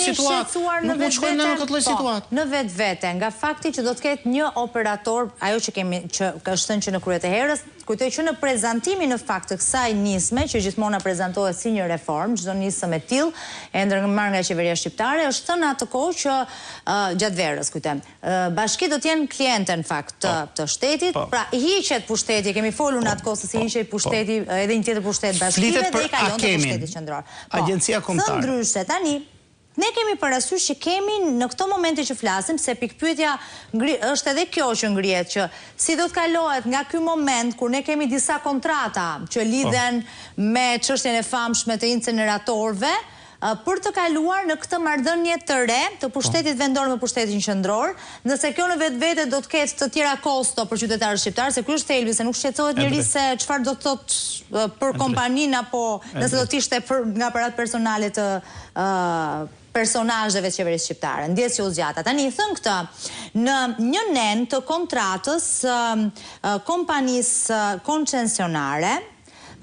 situatë. Nuk mund të shkojmë ne në këtë lloj po, situatë. Në vetvete, nga fakti që do të ketë një operator, ajo që kemi që është thënë që në krye të herës, kujtoj që në prezantimin në fakt të kësaj nisme, që gjithmonë na prezantohet si një reformë, çdo nismë e tillë e ndërmarrë nga qeveria shqiptare, është thënë në atë kohë që gjatë verës, kujtojmë, Bashkitë do të jenë kliente në fakt të po. të shtetit, po. pra i hiqet pushteti, kemi folur në atë kohë se si po. hiqet pushteti, edhe një tjetër pushtet bashkive dhe i kalon te pushteti qendror. Po. Agjencia Kombëtare. Thënë ndryshe, tani ne kemi parasysh që kemi në këto momente që flasim se pikëpyetja ngri, është edhe kjo që ngrihet që si do të kalohet nga ky moment kur ne kemi disa kontrata që lidhen me çështjen e famshme të inceneratorëve, Për të kaluar në këtë marrëdhënie të re të pushtetit vendor me pushtetin qendror, nëse kjo në vetvete do të ketë të tjera kosto për qytetarët shqiptarë, se ky është thelbi, se nuk shqetësohet njeri se çfarë do të thotë për kompaninë apo nëse do të ishte për nga paratë personale të personazheve të qeverisë shqiptare. Ndjesë që u zgjata. Tani, thënë këtë, në një nen të kontratës së kompanisë koncesionare,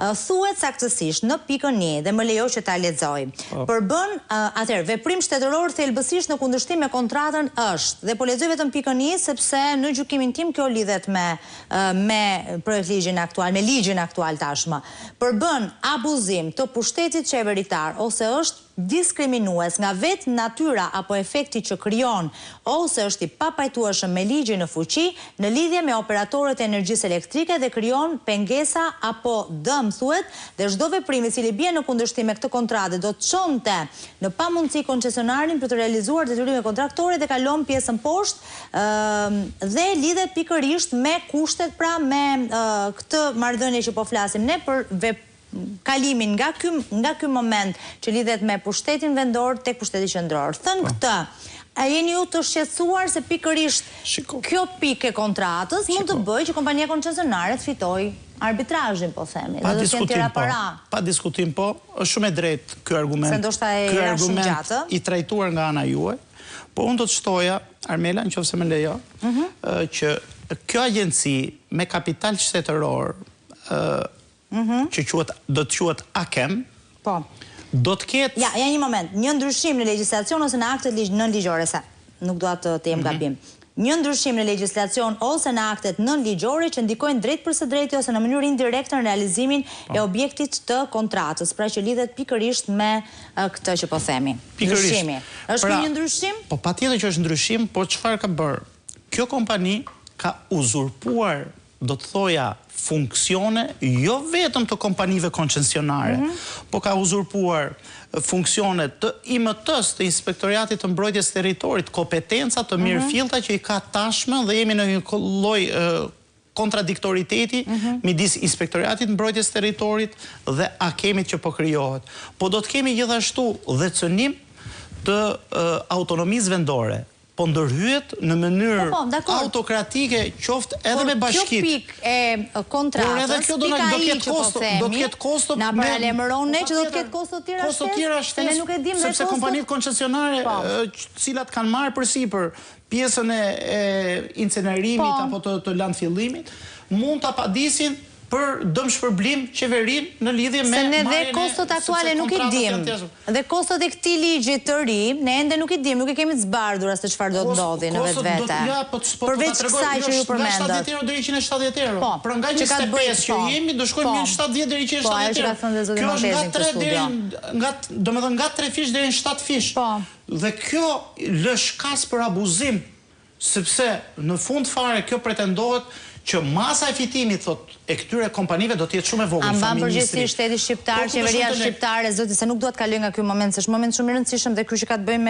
Thuhet saktësisht në pikën një, dhe më lejo që ta lexoj. Po. Përbën, atëherë, veprim shtetëror thelbësisht në kundërshtim me kontratën është, dhe po lexoj vetëm pikën një, sepse në gjykimin tim kjo lidhet me me projektligjin aktual, me ligjin aktual tashmë. Përbën abuzim të pushtetit qeveritar ose është diskriminues nga vetë natyra apo efekti që krijon ose është i papajtueshëm me ligjin në fuqi në lidhje me operatorët e energjisë elektrike dhe krijon pengesa apo dëm thuhet dhe çdo veprim i cili bie në kundërshtim me këtë kontratë dhe do të çonte në pamundësi koncesionarin për të realizuar detyrimet kontraktore dhe kalon pjesën poshtë dhe lidhet pikërisht me kushtet pra me këtë marrëdhënie që po flasim ne për kalimin nga ky nga ky moment që lidhet me pushtetin vendor tek pushteti qendror. Thënë po. këtë, a jeni ju të shqetësuar se pikërisht Shiko. kjo pikë e kontratës mund të bëjë që kompania koncesionare të fitojë arbitrazhin, po themi, pa dhe do të jenë tjera po. para. Pa diskutim po, është shumë e drejtë ky argument. Se ndoshta e ky argument i trajtuar nga ana juaj, po unë do të shtoja Armela, në qoftë se më lejo, mm -hmm. që kjo agjenci me kapital shtetëror që quhet do të quhet AKEM. Po. Do të ketë Ja, ja një moment. Një ndryshim në legjislacion ose në aktet ligj nënligjore se nuk dua të të jem mhm. gabim. Një ndryshim në legjislacion ose në aktet nënligjore që ndikojnë drejtpërsëdrejti ose në mënyrë indirekte në realizimin po. e objektit të kontratës, pra që lidhet pikërisht me këtë që po themi. Pikërisht. Ndryshimi. Është pra, një ndryshim? Po patjetër që është ndryshim, por çfarë ka bërë? Kjo kompani ka uzurpuar do të thoja, funksione jo vetëm të kompanive koncesionare, mm -hmm. po ka uzurpuar funksione të IMT-së, të Inspektoriatit të Mbrojtjes së Territorit, kompetenca të mhm. mirëfillta mm -hmm. që i ka tashmë dhe jemi në një lloj kontradiktoriteti mm -hmm. midis Inspektoriatit të Mbrojtjes së Territorit dhe AKEM-it që po krijohet. Po do të kemi gjithashtu dhe cënim të autonomisë vendore po ndërhyhet në mënyrë po, po, autokratike qoftë edhe me bashkitë. Kjo pikë e kontratës, por edhe kjo do na do ketë po kosto, do të ketë kosto na paralajmëron ne që do të ketë kosto të tjera shtesë, tjera shtesë, ne nuk e dimë sepse kompanitë koncesionare po. të cilat kanë marrë përsipër pjesën e, e incenerimit po. apo të, të landfillimit, mund ta padisin për dëmshpërblim qeverinë në lidhje me Se ne dhe kostot aktuale nuk i dimë. Dhe kostot e këtij ligji të ri, ne ende nuk i dimë, nuk e kemi të zbardhur as se çfarë do të ndodhi në vetvete. Ja, po po Përveç kësaj që ju përmendët. Nga 70 euro deri 170 euro. Po, pra nga 25 që po. jemi do shkojmë në 70 deri 170 euro. Po, ajo që ka thënë dhe zoti Malltezi në këtë studio. Nga, domethënë nga 3 fish deri në 7 fish. Po. Dhe kjo lë shkas për abuzim Sepse në fund fare kjo pretendohet që masa e fitimit thotë e këtyre kompanive do të jetë shumë e vogël, tha ministri. A mban përgjegjësi shteti shqiptar, qeveria shqiptare, zoti se nuk dua të kaloj nga ky moment, se është moment shumë i rëndësishëm dhe ky që ka të bëjë me.